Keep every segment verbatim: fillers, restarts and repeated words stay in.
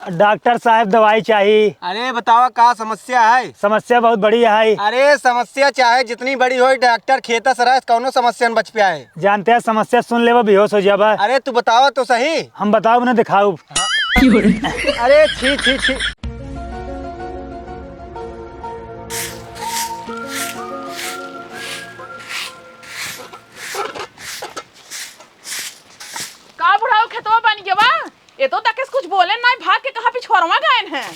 डॉक्टर साहब, दवाई चाही। अरे बतावा, का समस्या है? समस्या बहुत बड़ी है। अरे समस्या चाहे जितनी बड़ी होई, डॉक्टर खेता से रहे, कौनो समस्या न बच पाए। जानते हैं, समस्या सुन लेबा, बेहोश हो जाबा। अरे तू बतावा तो सही। हम बताउब ना, दिखाउब। अरे छी, छी, छी। का बुढ़ाऊ खेतवा बन गया बा? ये तो तक कुछ बोले ना, भाग के कहाँ पिछोरवा गए हैं?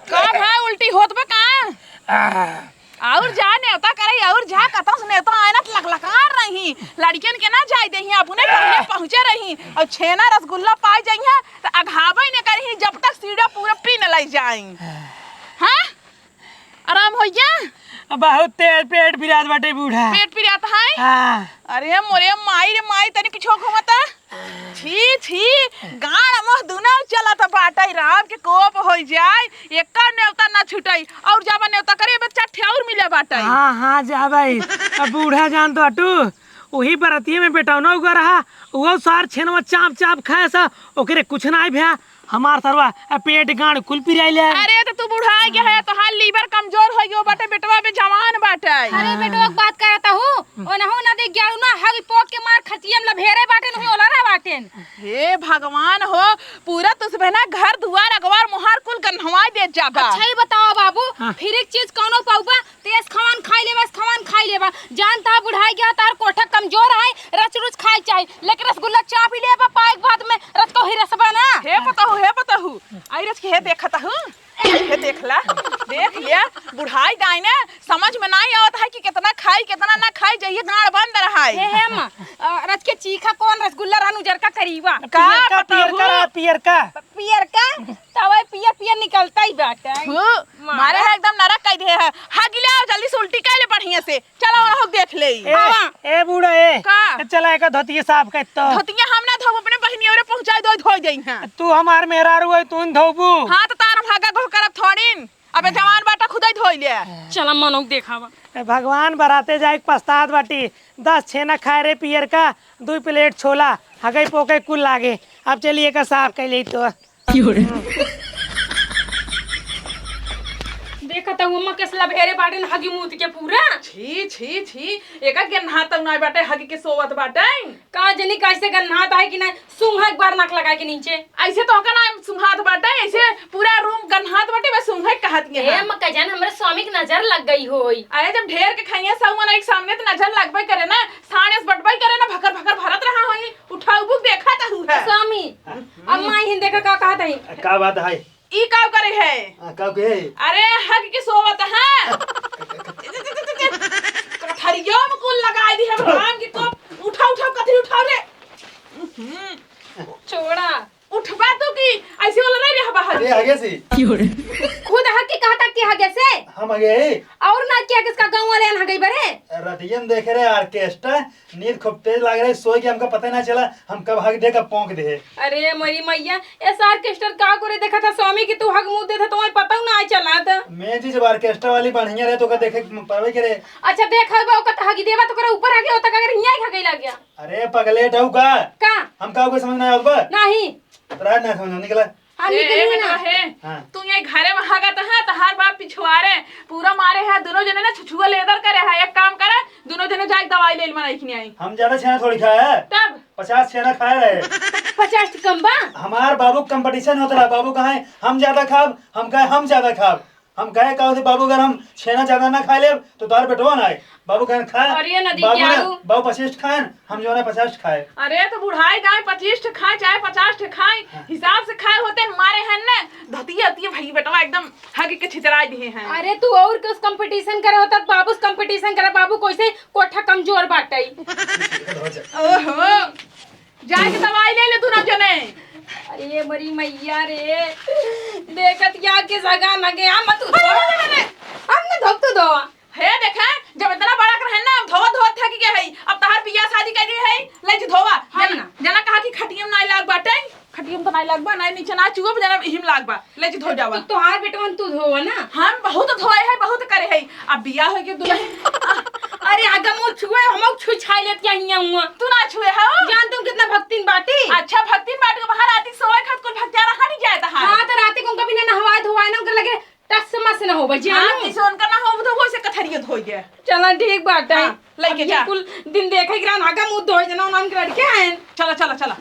का भाई, उल्टी होत बा का? आउर जा नेवता करे, आउर जा, कतौ से नेवता आए ना त लकलकार रही। लड़कियन के ना जाए देही, अपने पहिले पहुँचे रही। और छेना रसगुल्ला पाई जाइहे त अघाबे न करही, जब तक सीढ़ा पूरा पी न लई जाई। हाँ? आराम होइ गया? बहुत तेज पेट पिरात बाटे बूढ़ा। पेट पिरात है? हाँ। अरे मोरे माई रे माई, तनी पिछो घूमता। छी, छी, गाड़ मुँह दुनो चलत बाटै, राम के कोप होइ जाए, एकर नेवता ना छूटै। और जाबा नेवता करे, बच्चा ठे और मिले बाटै। हाँ, हाँ, जाबै। अब बूढ़ा जान तो हटू, वही बरतिये में बेटौना उगा रहा, वो सार छेनवा चाप चाप खाए सा, ओकरे कुछ ना भ्या। हमार सरवा, आ, पेट गांड कुल पिराइले। अरे, तो तू बुढ़ा गया है, तोहार लीवर कमजोर हो गयो बाटे, बेटवा बे जवान बाटे। अरे, बेटवा के बात करता हूँ, ओनहु ना देख ग्याड़ू ना, हग पोक के मार खटिया में लभेरे बाटे, नहीं ओलरा बाटे। हे भगवान हो, पूरा तुसबे ना घर दुआर अगवार मोहार कुल गन्हवाई देत जाबा। अच्छा, ये बताओ बाबू, हाँ। फ्री के चीज कौनो पाउबा? तेज खवान खाई लेबा, खवान खाई लेबा। जानता बुढ़ाई गया, तार कोठा कमजोर है, रच रुच खाए के चाही, लेकिन रसगुल्ला चाप ही लेबा, पाए के बाद में रच को ही रसबा ना। हे पतहु, हे पतहु, आई रच के हे देखत हूँ, हे देख ला, देख लिया, बुढ़ाई गाय ने समझ में नहीं आवत है कि कितना खाई, कितना ना खाई, जइए गाड़ बंद रहा है। हे, हे अम्मा, अ, रच के चीखा कौन रसगुल्ला रहन उजर का करीबा? का पियर का, पतहु? पियर का रहा, पियर का। पियर का? तबै पियर पियर निकलता ही बाटे। हु, मारे है एकदम नरक कइ दिहे है। हगि ले आओ जल्दी से, उल्टी कइ ले बढ़िया से। चलो ओढ़ो देख ले। ए, आवा। ए बूढ़ा ए। का? ए, चला एक धोतिया साफ कर तो। धोतिया हम ना धोब, अपने बहिनी ओरे पहुँचाई दो, धोई देई हैं। तू हमार मेहरारू है, तू न धोबू। हाँ तो तार भागा गोह करब थोड़ीन। अबे जवान बाटा खुदै धोई ले। चला मनोक देखावा। ए, भगवान बराते जाए के पछतात बाटी। दस छेना खाए रे पियर का, दुई प्लेट छोला, हगई पोके कुल लागे। अब चलिए का साफ कर ले तो। देखा त उमा केस लभेरे बाटे न हगी मूत के पूरा। छी, छी, छी, एका के नहाता नाय बाटे, हगी के सोवत बाटे। का जनी कैसे गन्हात है कि ना, सूंघा एक बार नाक लगा के नीचे। ऐसे तो ओका ना सूंघात बाटे, ऐसे पूरा रूम गन्हात बाटे, बस सूंघे कहत ये ए, हाँ। मक्का जान, हमरे स्वामी के नजर लग गई होई। अरे जब ढेर के खाइया सब मन एक सामने तो नजर लगबे करे ना, साँड़े से बटबे करे ना, भकर भकर भरत रहा होई। उठाऊ बुक देखा त हु है। स्वामी, हम्म। अम्मा हिन देखा का कहत है। का बात है? ई का करे है? आ, का के है? अरे हग के सोवत है। कथरियो में कुल लगाई दी हम राम के को। उठा उठा कथरी उठा रे। हम्म। छोड़ा। उठबा तू की ऐसे वाला नहीं रहबा हग। ए, हगे से। खुद हग के कहता कि हगे से। हम हगे है। और ना क्या किसका गाँव वाले हगे बरे? रतियन देखे रहे ऑर्केस्ट्रा। नींद खूब तेज लाग रही, सोए के हमका पता ना चला, हम कब हग दे, कब पोंक दे। अरे मोरी मैया, एस ऑर्केस्ट्रा का करे देखा था स्वामी कि तू हग मुँह दे था, तुम्हें पता ना चला था। मैं जी जब ऑर्केस्ट्रा वाली बढ़िया रहे तो ओका देखे परवे के रे। अच्छा देख हग बा, ओका त हगी देवा तो करे ऊपर हगे होता, अगर हियाँ हगे लग गया। अरे पगले टाऊ का? का? हम का ओके समझ ना आवत बा? नहीं। तोरा ना समझ निकला। हम ए, निकली ए, ना। बेटवा, हे, हाँ। तू ये घरे में हगत है, तहार बाप पिछवारे, पूरा मारे है, दोनों जने ना छुछुआ लेदर करे है। एक काम करे, दोनों जने जाके दवाई ले ले, मना इखनी आई। हम ज्यादा छेना थोड़ी खाए है। तब? पचास छेना खाए रहे। पचास कम बा? हमार बाबू के competition होत रहा, बाबू कहे हम ज्यादा खाब, हम कहे हम ज्यादा खाब। हम कहे का होते बाबू, अगर हम छेना ज्यादा ना खाए लेब, तो तोहर बेटवा ना आए। बाबू कहन खाए, अरे नदी बाबू क्या ने, हो? बाबू पच्चीस खाएन, हम जो है पचास खाए। अरे तो बुढ़ाई गाय पच्चीस ठे खाए चाहे पचास ठे खाए, हाँ। हिसाब से खाए होते हमारे हैं ना, धतिया धतिया भाई बेटवा एकदम हग के छितराई दिए हैं। अरे तू और कुछ competition करे होता तो बाबू से competition करे, बाबू कैसे कोठा कमजोर बाटे। ओहो, जाके दवाई ले ले दोनों जने। अरे मरी मैया रे, देखत या के सगा न गया, मत उठो। अरे, अरे, अरे, अरे। हम न धोक तू धोवा। हे देखे, जब इतना बड़ा कर है ना, धोवा धोवा थक गया है। अब तहार बियाह शादी कर दी है, ले जी धोवा। हम जना, ना। जना कहा कि खटियम ना लाग बाटे, खटियम तो नाहीं लगबा, नाहीं नीचे ना चुअब, जना इहिम लागबा। ले जी धो जावा। तो तोहार बेटवन तू धोवा ना। हम बहुत धोए है, बहुत करे है। अब बियाह होइके दुलहिन। अरे आगा मुँह छुए, हमहू छुए छाई लेत क्या हियाँ हुआ। तू ना छुए हो? जान तुम कितना भक्तिन बाटी। अच्छा भक्तिन बाटी, बाहर आती सोए खात कुल भक्तिया रहा नहीं जाए तहार। हाँ तो राती को उनका बिना नहवाए धोवाए ना, उनका लगे टस मस ना होबे, जानू। हाँ, जैसे उनका ना हो, तो वो से कथरिया धोई दे। चला, ठीक बाटे। हाँ, लइके अब ये जा। कुल दिन देखे कि रान आगा मुँह धोई देना, उन्हन के लड़के हैं। चला, चला, चला।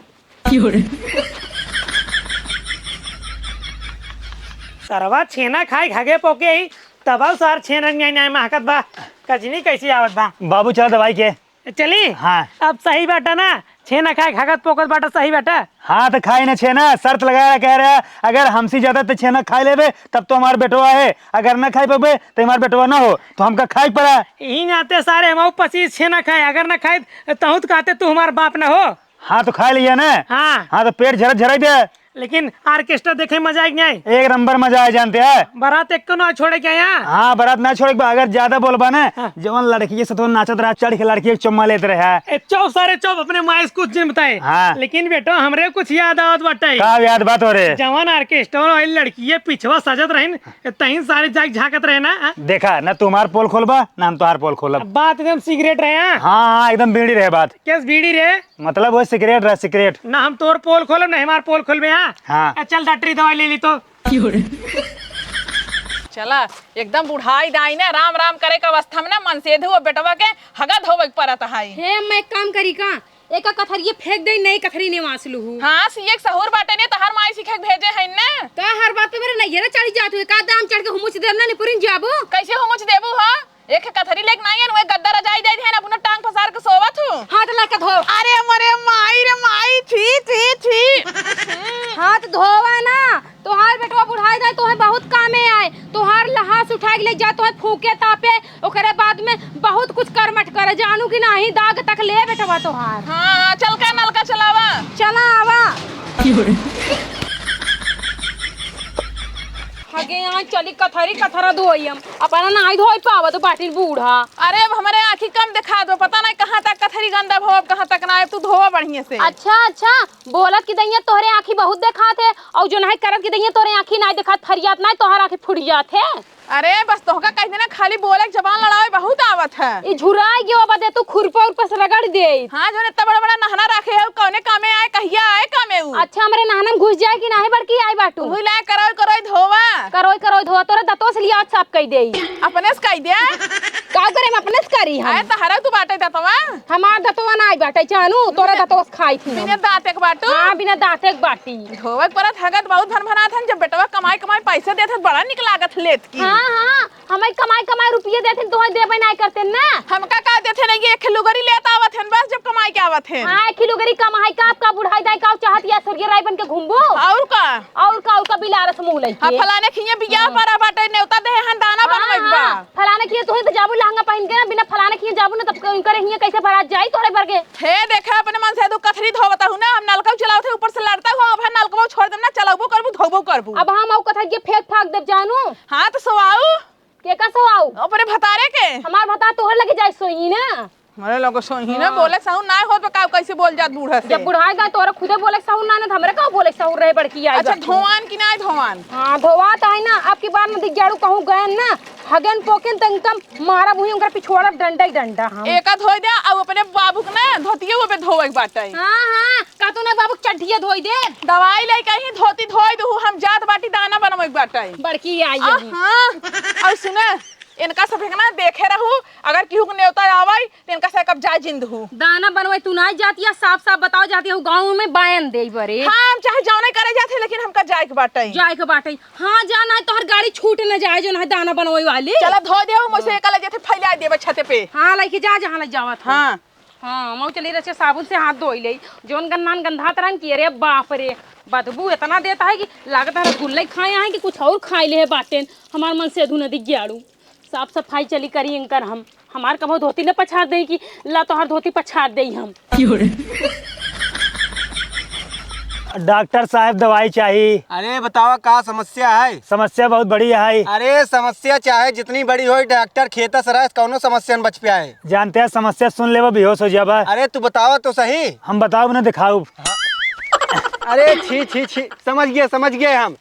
सरवा छेना खाए घगे पोके ही, तब सार छेन रंग नहीं, नहीं महकत बा। कजनी कैसी आवत बा? बाबू, चला दवाई के। चली? हाँ। अब सही बाटा ना, छेना खाए घगत पोकत बाटा, सही बाटा। हाँ, तो खाई ना छेना, शर्त लगाया कह रहा, अगर हमसे ज्यादा तो छेना खाई लेबे, तब तो हमार बेटवा है, अगर ना खाई पाबे, तो हमार बेटवा ना हो, तो हमका खाए के पड़ा। यही नाते सारे हम पच्चीस छेना खाए, अगर ना खाए, तहूँ तो कहते तू हमार बाप ना हो। हाँ, तो खाए लिया ना। हाँ। हाँ, तो पेट झरत झराई दे। लेकिन orchestra देखे में मजा आई कि नहीं? एक नंबर मजा आए, जानते हैं। बारात एक को ना छोड़े क्या यहाँ? हाँ, बारात ना छोड़े, अगर ज्यादा बोलबा ना, हाँ। जवन लड़की के साथ नाचत रहा, चढ़ के लड़की के चुम्मा लेत रहा। ए, चुप सारे चुप, अपने माई से कुछ जिन बताए। हाँ। लेकिन बेटो, हमरे कुछ याद आवत बाटे। का याद बात हो रे? जवन orchestra वाली लड़की ये पिछवा सजत रही न, तहीं सारे जाग झांकत रहे ना। देखा, ना तुम्हार पोल खोलबा, ना हम तुम्हार पोल खोलब। बात एकदम secret रहे, हाँ? हाँ, हाँ, एकदम बीड़ी रहे बात। कैस बीड़ी रे? मतलब वो secret रहे, secret। ना हम तोर पोल खोलब, ना हमार पोल खोलबे, हाँ? हाँ। ए, चल डॉक्टरी दवाई ले ली तो। चला, एकदम बुढ़ाई दाई ने राम राम करे के अवस्था में ना मनसेधु और बेटवा के हगा धोवे के परत है। हे, मैं एक काम करी का? एक कथरिये फेंक दे, नई कथरी निवास लूहू। हाँ, सीए के सहूर बाटे ने, तहार माई सीखे के भेजे है ने। का हर बात पे मेरे नैहरे चढ़ी जात हुए? का दाम चढ़ के हुमुच देम ना निपुरिन जाबू? कैसे हुमुच देबू हो? एक कथरी लेके नाई है, वही गद्दा रजाई दे दिहन, अपना टांग पसार के सोवत हूँ। हाथ ला के धो। अरे मरे माई रे माई, छी, छी, छी। हाथ धोवा ना, तोहार बेटवा बुढ़ाई जाए, तोहे बहुत कामे आए। तोहार लहास उठा के ले जा, तोहे फूके तापे, ओकरे बाद में बहुत कुछ करमट करे, जानू कि नाही, दाग तक ले बेटवा तोहार। हाँ, चल का नलका चलावा। चला आवा। हगे यहाँ चली कथरी कथरा धोई हम, अपना नाई धोई पावत बाटिन बूढ़ा। अरे, अब हमरे आँखी कम देखात बा, पता नहीं कहाँ तक कथरी गंदा भोब, कहाँ तक ना, तू धोवा बढ़िया से। अच्छा, अच्छा, बोलत कि दहिया तोहरे आँखी बहुत देखात है, और जो नहीं करत कि दहिया तोहरे आँखी नाई देखात, फरियात नाई, तोहर आँखी फुट जात है। अरे, बस तोहका कह देना, खाली बोले के जबान लड़ावे बहुत आवत है। ई झुराई गयो बदे, तू खुरपा उरपा से रगड़ दे। हाँ, जो इतना बड़ा बड़ा नहना रखे है, उ कौने कामे आए, कहिया आए कामे उ? अच्छा, हमरे नहना में घुस जाए कि नाही बड़की आई बाटू? उही लाए करोई करोई धोवा। करोई करोई धोवा, तोरे दतवा से लिया साफ कई देई। अपने से कई दे। का करे हम अपने से करी हम? आए तहरा तू बाटे दतवा। हमार दतवा ना आई बाटे, जानू, तोरे दतवा से खाई थी हम। बिना दाँते के बाटू? हाँ, बिना दाँते के बाटी। धोवे के परत हगत बहुत भन भनात हन, जब बेटवा कमाई कमाई पैसे देत हन, बड़ा निक लागत लेत की। हाँ, हाँ, हमें कमाई कमाई रुपये देत हन, तोहे देबे नाई करते ना। हमका का देत हन, ये एक लुगरी लेत आवत हन, बस जब कमाई के आवत हन। हाँ, एक लुगरी कमाई का, आपका बुढ़ाई दाई का चाहत या सुरगे राई बन के घूमबो? और का? और का, और का बिलारस मुँह लइके। हाँ, फलाने खिये बियाह हाँ। परा बाटे, नेवता देहे हन, दाना हाँ, बनवे के बा। हाँ। फलाने खिये तोहे तो जाबू लहंगा पहिन के ना, बिना फलाने खिये जाबू ना, तब उनकरे हिये कैसे बारात जाई तोहरे बरगे? हे, देखा, अपने मनसेधू कथरी धोवत हूँ ना, हम नलका चलावत है, ऊपर से लड़ता हुआ, अब है नलकवा छोड़ देम ना, चलाबो करबू, धोबो करबू। अब हम आऊ कथा के फेंक फाक देब, जानू। हाँ, तो सोआऊ। के का सोआऊ? अपने भतारे के। हमार भतार तोहर लगे जाए सोई ना। हमारे लोग सोई ना हाँ। बोले सहू ना होत बा, का कैसे बोल जात बूढ़ा से? जब बुढ़ाई गए, तोहरे खुदे बोले सहू ना, ना तो हमरे का बोले सहू रहे बड़की आई अच्छा, बात। धोवान की ना धोवान? हाँ, धोवा तो है ना, अब की बार में दिख जाड़ू कहूँ गए ना, हगेन पोकेन त इनका मारा बुही उनकर पिछवाड़ा डंडा ही डंडा हम। एका धोई दे, अउ अपने बाबू के ना धोतिये वो पे धोवे के बाटे। हाँ, हाँ, का तू ना बाबू के चड्ढिया धोई दे? दवाई लेके आई, धोती धोई दू, हम जात बाटी दाना बनवे के बाटे। बड़की आई आ, अभी। हाँ, अउ सुने, इनका सब के ना देखे रहू, अगर केहू के नेवता आवे, त इनका से कब जाए जिंद हू। दाना बनवे तू ना जातिया, साफ साफ बताओ जातिया, गाँव में बयान दे बरे। हाँ, हम चाहे जौने करे जाते, लेकिन हमका जाए के बाटे। जाए के बाटे। हाँ, जा, नाहीं तोहर गाड़ी छूट न जाए, जो नाहीं दाना बनवे वाली। चला, धो दे, हम ओसे हाँ। एका ले जाते, फैला देबे छते पे। हाँ, लइके जा, जहाँ ले जावत हो। हाँ। हाँ, मऊ चली रचे साबुन से हाथ धोई ले। जौन गन्नान गंधात रहन कि, अरे बाप रे, बदबू इतना देता है कि लागत है रसगुल्ले खाए हैं कि कुछ और खाए ले है बाटेन। हमार मनसेधू न दिख गयाड़ू। साफ सफाई चली करी इनकर हम। हमार कबो धोती न पछार देई कि ला तोहार धोती पछार देई हम। डॉक्टर साहब, दवाई चाही। अरे बतावा, का समस्या है? समस्या बहुत बड़ी है। अरे समस्या चाहे जितनी बड़ी होई, डॉक्टर खेता से रहे, कौनो समस्या न बच पाए। जानते हैं, समस्या सुन लेबा, बेहोश हो जाबा। अरे तू बतावा तो सही। हम बताउब न, दिखाउब। हाँ। अरे छी, छी, छी, समझ गए, समझ गए हम।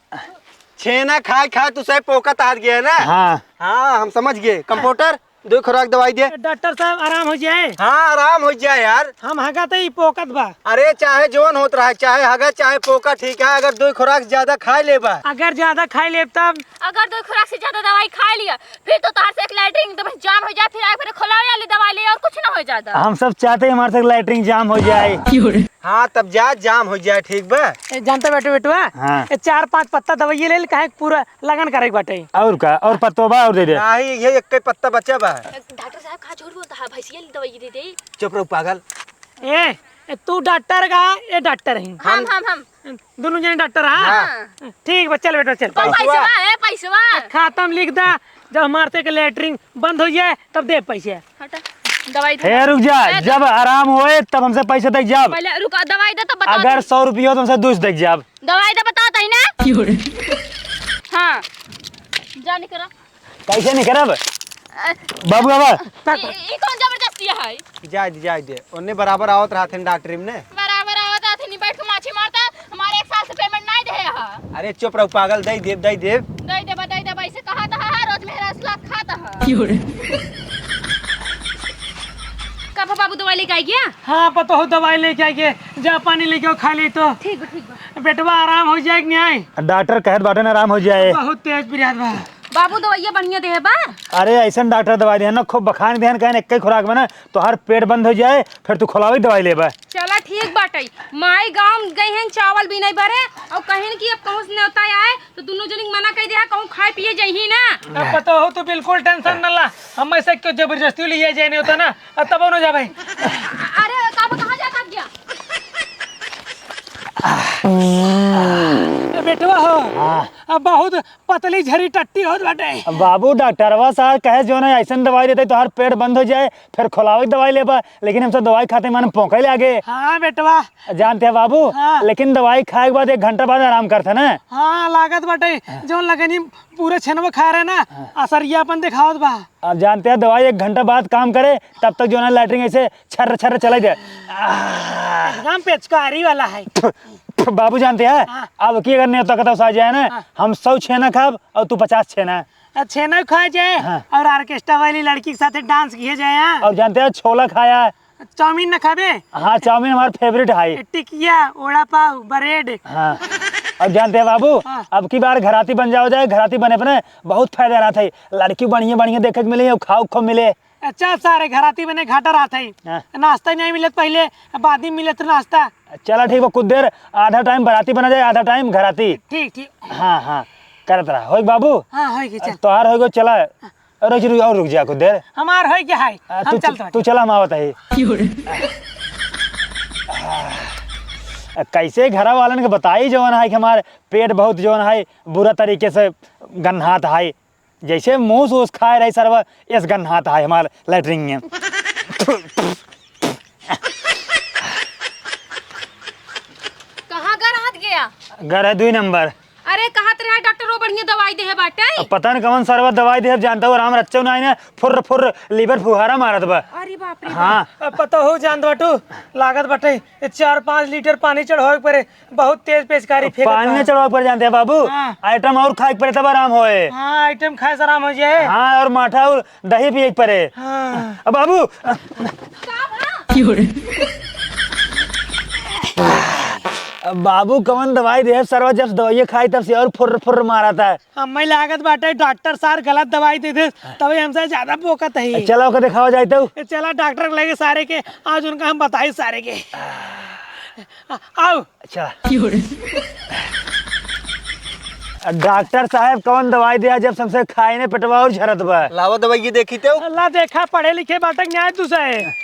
छेना खाए, खाए तू सब पोका तार गया है ना? हाँ। हाँ, हम समझ गए। कंपाउंडर, दो खुराक दवाई दे। डॉक्टर साहब, आराम हो जाए। हाँ, आराम हो जाए यार। हम हगा तो ई पोकत बा। अरे, चाहे जौन होत रहा, चाहे हगा, चाहे पोका, ठीक है, अगर दो खुराक ज्यादा खाए लेबा। अगर ज्यादा खाए लेब तब? अगर दो खुराक से ज्यादा दवाई खा लिया, फिर तो तोहार से एक लैट्रिन एकदम जाम हो जाए, फिर आए फिर खोला वाली दवाई ले और कुछ ना हो ज्यादा। हम सब चाहते हैं हमारे से लैट्रिन जाम हो जाए। हाँ, तब जा, जाम हो जाए, ठीक बा? ए, जानता बेटू, बेटुआ? हाँ। ए, चार पाँच पत्ता दवाई ले ले, काहे पूरा लगन करे के बाटे। और का? और पत्तो बा और दे दे। नाही, ये एक पत्ता बचा बा। डॉक्टर साहब, कहाँ झूठ बोलता है? भैंसिया ली दवाई दे दे। चुप रहो पागल। ए, ए, तू डॉक्टर का? ए, डॉक्टर है। हम, हम, हम। दोनों जने डॉक्टर, हाँ? हाँ। ठीक बा, चल बेटा, चल। तो पैसवा? पैसवा है, पैसवा। खाता में लिख दा, जब हमार से के लैट्रिन बंद हो जाए, तब दे पैसे। हटा, दवाई दे। हे, रुक जा, ए, जब आराम होए, तब हमसे पैसे दे जब। पहले रुका, दवाई दे, तब बता अगर दे। सौ रुपया हो, तो हमसे दो सौ दे जब। दवाई दे, बता तही ना। क्यों रे? हाँ, जा निकल। कैसे नहीं करब? अ, बाबू बाबा। ई, ई कौन जबरदस्ती है? जाए दे, जाए दे। ओन्ने बराबर आवत रहत हैं डॉक्टरी में ने। बराबर आवत रहत हैं, बैठ के माछी मारता। हमारे एक साल से पेमेंट नहीं दे है। अरे चुप रहो पागल, दे देब, दे देब। दे देब, दे देब, ऐसे कहत है, रोज मेरा असला खात है। क्यों रे? का बाबू दवाई लेके आई गया? हाँ, पतोहू दवाई लेके आई गए। जा पानी लेके आओ, खा ले तो। ठीक बा, ठीक बा। बेटवा आराम हो जाए कि नहीं? डॉक्टर कहत बाटे ना आराम हो जाए। बहुत तेज पिरात बा। बाबू, दवाइया बढ़िया देहे बा? अरे, ऐसन डॉक्टर दवाई देहन ना, खूब बखान देहन, कहन एक्के खुराक में ना तोहार पेट बंद हो जाए, फिर तू खोलावे दवाई लेबा। चला, ठीक बाटे। माई गाँव गई हैं चावल बीने बरे, और कहिन कि अब कहूँ से नेवता आए, तो दुनों जनी के मना कइ देहा, कहूँ खाए पिए जइही ना। अब पता हो, तू बिल्कुल टेंशन न ला, हम ऐसे क्यों जबरदस्ती लिए जाए नेवता ना, अब तब न जा भाई। अरे, का बा, कहाँ जाता गया? ए, बेटवा हो, हाँ। अब बहुत पतली झरी टट्टी होत बाटे। अब बाबू, डॉक्टरवा साहब कहे जो ना ऐसन दवाई देते तोहार पेट बंद हो जाए, फिर खोलावे के दवाई लेबा, लेकिन हम सब दवाई खाते मन पोंके लागे। हाँ बेटवा। जानते हैं बाबू, हाँ। लेकिन दवाई खाए के बाद एक घंटा बाद आराम करते ना। हाँ, लागत बाटे, हाँ। जौन लगनी पूरे छेनवा खा रहे ना, हाँ। असरिया अपन दिखावत बा। अब जानते हैं दवाई एक घंटा बाद काम करे, तब तक जो ना लैट्रिन ऐसे छर्र छर्र चला दे। एकदम पेचकारी वाला है। बाबू जानते हैं, हाँ। अब की अगर नेवता का तो आ जाए ना, हाँ। हम सौ छेना खाब और तू पचास छेना। आ, छेना खा जाए हाँ। और ऑर्केस्ट्रा वाली लड़की के साथ डांस किए जाए, हाँ। और जानते हैं छोला खाया। चाउमीन न खाबे? हाँ, चाउमीन हमार फेवरेट है। टिकिया, वड़ा पाव, ब्रेड। हाँ। और जानते हैं बाबू, हाँ। अब की बार घराती बन जाओ जाए, घराती बने अपने बहुत फायदा रहता है। लड़की बढ़िया बढ़िया देखे के मिले और खाओ खूब मिले। अच्छा सारे घराती बने घाटा रहत है। हाँ। नाश्ता नहीं मिलत पहले, बाद में मिलत नाश्ता। चला ठीक बा, कुछ देर आधा टाइम बराती बना जाए, आधा टाइम घराती। ठीक, ठीक। हाँ, हाँ, करत रहा। होई बाबू? हाँ, होई के, चल। तोहार होई गो, चला। और रुक, और रुक जा कुछ देर। हमार होई के है? आ, हम तू, चलत तू बाटी। चला, हम आवत है। आ, कैसे घरा वालन के बताई जवन है कि हमार पेट बहुत जवन है बुरा तरीके से गन्हात है। जैसे मूस ऊस खाए रही सरवा, एस गन्हात है हमार लैट्रिन में। कहाँ घर हाथ गया? घर है दुई नंबर। अरे, कहत रहा डॉक्टर, वो बढ़िया दवाई देहे बाटे। अब पता न कौन सरवा दवाई देहे, जानता हो, राम रच्चो ना आइने, फुर्र फुर्र लीवर फुहारा मारत बा। अरे बाप रे हाँ। बाप। अब पता हो, जानत बाटू, लागत बाटे, ये चार पाँच लीटर पानी चढ़ावे के पड़े। बहुत तेज पेचकारी फेंकत पानी बा। न चढ़ावे के पड़ जानते हैं बाबू। हाँ। आइटम और खाए के पड़े तब आराम होए। हाँ, आइटम खाए से आराम हो जाए। हाँ, और माठा और दही पिए के पड़े। हाँ। अब बाबू। का बा? अब बाबू कौन दवाई दे सरवा, जब से दवाई खाई तब से और फुर्र फुर्र मारत है। हमें लागत बाटे डॉक्टर सार गलत दवाई दे दे, तभी हमसे ज्यादा बोकत है। चला ओके दिखावा जाए तो। ए, चला डॉक्टर के लगे सारे के, आज उनका हम बताई सारे के। आ, आओ। अच्छा। डॉक्टर साहब कौन दवाई दिया जब से हमसे खाए ने पेटवा और झरत बा? लावा दवाई ये देखी तो। अल्लाह देखा पढ़े लिखे बाटक न्याय तू से।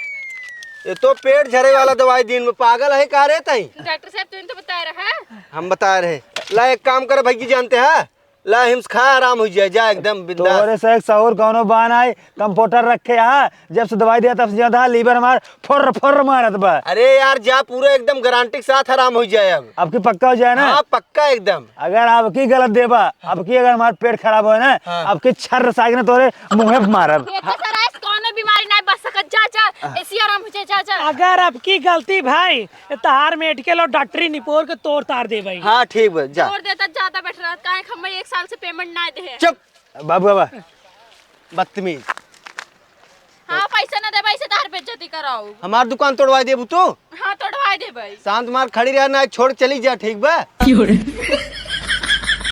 ये तो पेट झरे वाला दवाई दिन में पागल है का रे तई? डॉक्टर साहब तुम तो बता रहा है। हम बता रहे। ला एक काम कर भैया जानते हैं? ला हिम्स खा आराम हो जाए, जा एकदम बिंदास। तोरे से एक सहूर कौनो बान आए, कंपाउंडर रखे हा, जब से दवाई दिया तब से ज्यादा लीवर हमार फुर्र फुर्र मारत बा। अरे यार जा पूरा एकदम गारंटी के साथ आराम हो जाए अब। अब की पक्का हो जाए ना? हाँ पक्का एकदम। अगर अब की गलत देबा, अब की अगर हमार पेट खराब होए ना, हाँ। अब की छर्र साग ने तोरे मुँहे पे मारब। ये तो सर ऐस कौनो बीमारी नहीं बच सकत, जा जा ए, सियाराम हो जाए, जा, जा। अगर अब की गलती भाई, तहार मेडिकल और डॉक्टरी निपोर के तोड़ तार दे भाई। हाँ, ठीक बा, जा। तोड़ देता, ज्यादा बैठ रहा, काहे हम एक साल से पेमेंट ना दे। चुप, बाबू बाबा, बदतमीज। हाँ, पैसा ना देबा, ऐसे तहार बेइज्जती कराओ। हमार दुकान तोड़वा देबू तू? हाँ, तोड़वा देबा। शांत मार खड़ी रह, ना छोड़ चली जा, ठीक बा?